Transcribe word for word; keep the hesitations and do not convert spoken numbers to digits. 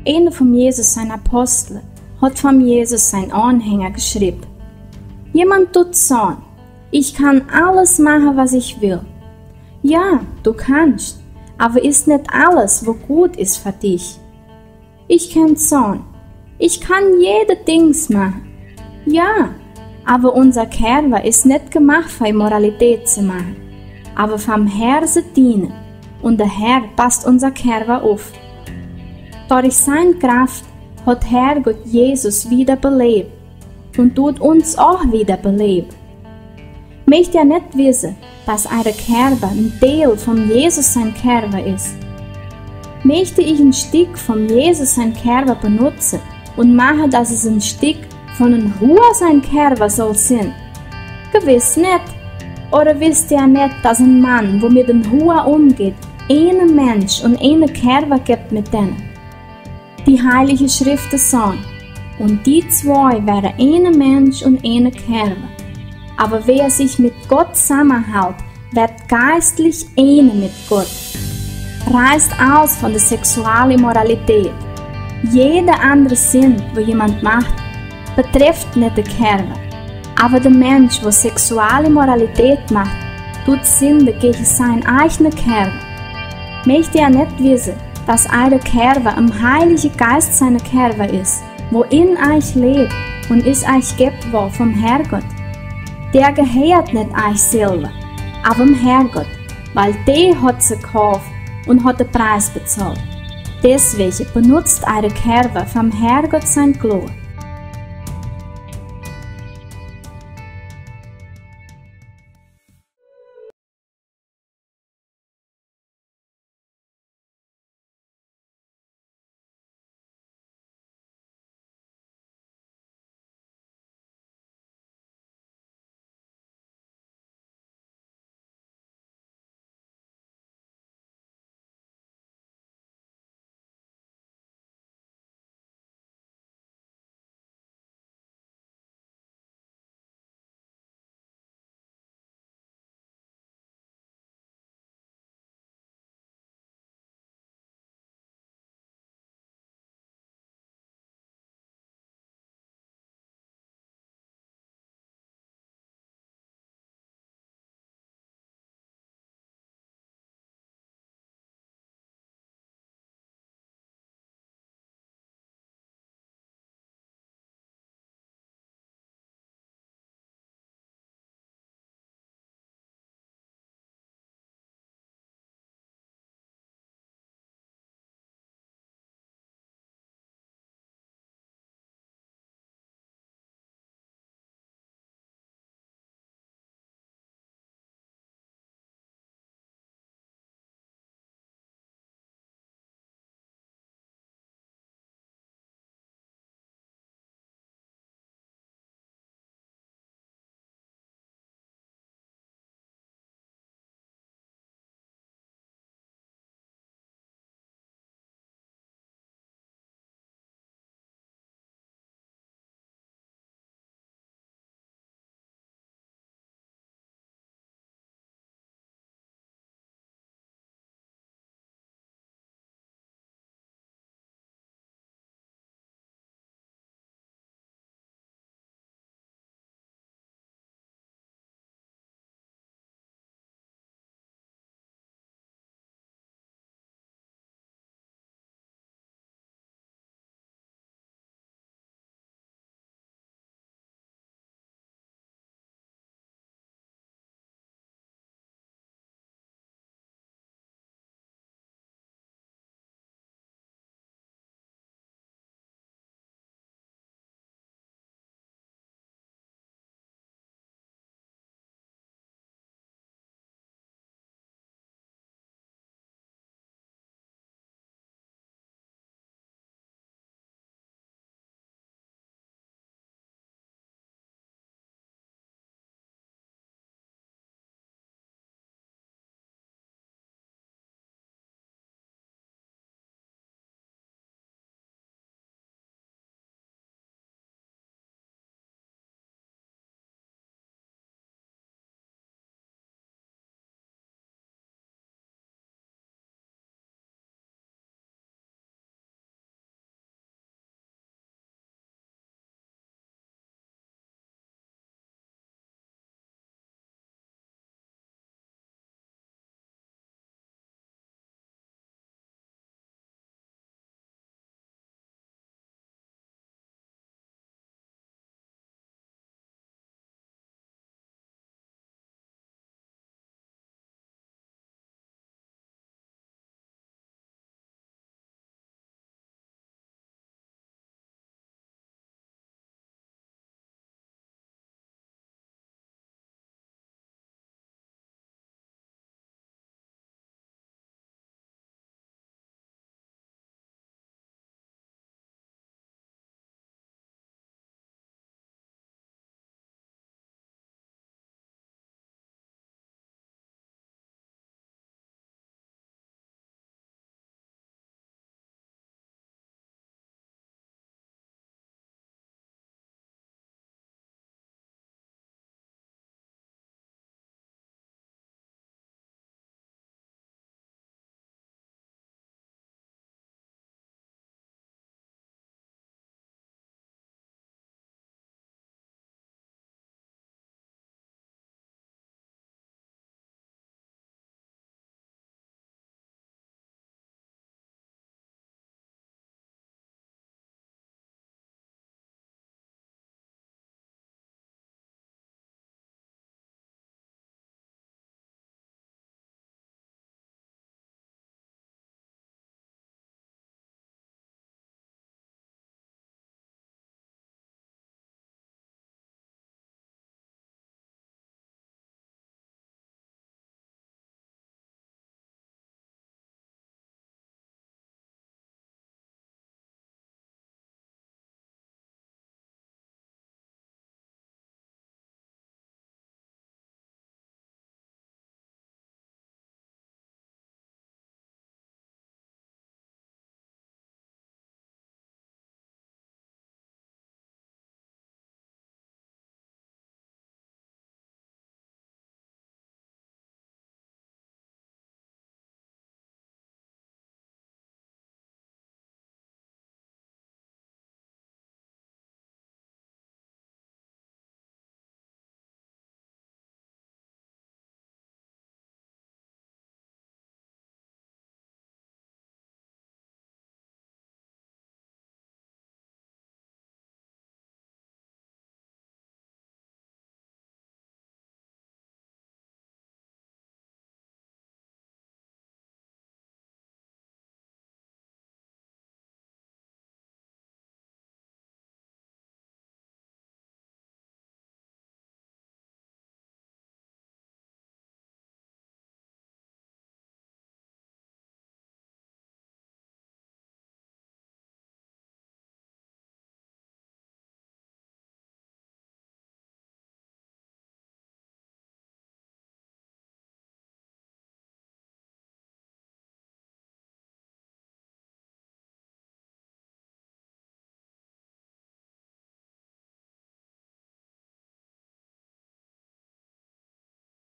Een van Jesus sien Apostel hat van Jesus sien Aanhänger geschreven: Jemand deit sajen: Ich kann alles machen, was ich will. Ja, du kannst, aber ist nicht alles, was gut ist für dich. Ich kann sajen: Ich kann jede Dings machen. Ja, aber unser Körper ist nicht gemacht, für Immoralität zu machen, aber vom Herrn zu dienen. Und der Herr passt unser Körper auf. Durch seine Kraft hat Herrgott Jesus wiederbelebt und tut uns auch wiederbeleben. Möchte er nicht wissen, dass eure Körper ein Teil von Jesus sein Körper ist? Möchte ich ein Stück von Jesus sein Körper benutzen und machen, dass es ein Stück von einem Hua sein Körper soll sein? Gewiss nicht. Oder wisst ihr nicht, dass ein Mann, wo mit einem Hua umgeht, einen Mensch und einen Körper gibt mit denen? Die Heilige Schrift sagt: Und die zwei werden ein Mensch und ein Körper. Aber wer sich mit Gott zusammenhält, wird geistlich eine mit Gott. Reißt aus von der Sexualimmoralität. Jede andere Sünde, wo jemand macht, betrifft nicht den Körper. Aber der Mensch, wo Sexualimmoralität macht, tut Sünde gegen seinen eigenen Körper. Möchte er nicht wissen, dass euer Körper im Heiligen Geist seiner Körper ist, wo in euch lebt und ist euch gegeben worden vom Herrgott? Der gehört nicht euch selber, aber dem Herrgott, weil der hat sie gekauft und hat den Preis bezahlt. Deswegen benutzt eure Körper vom Herrgott sein Glory.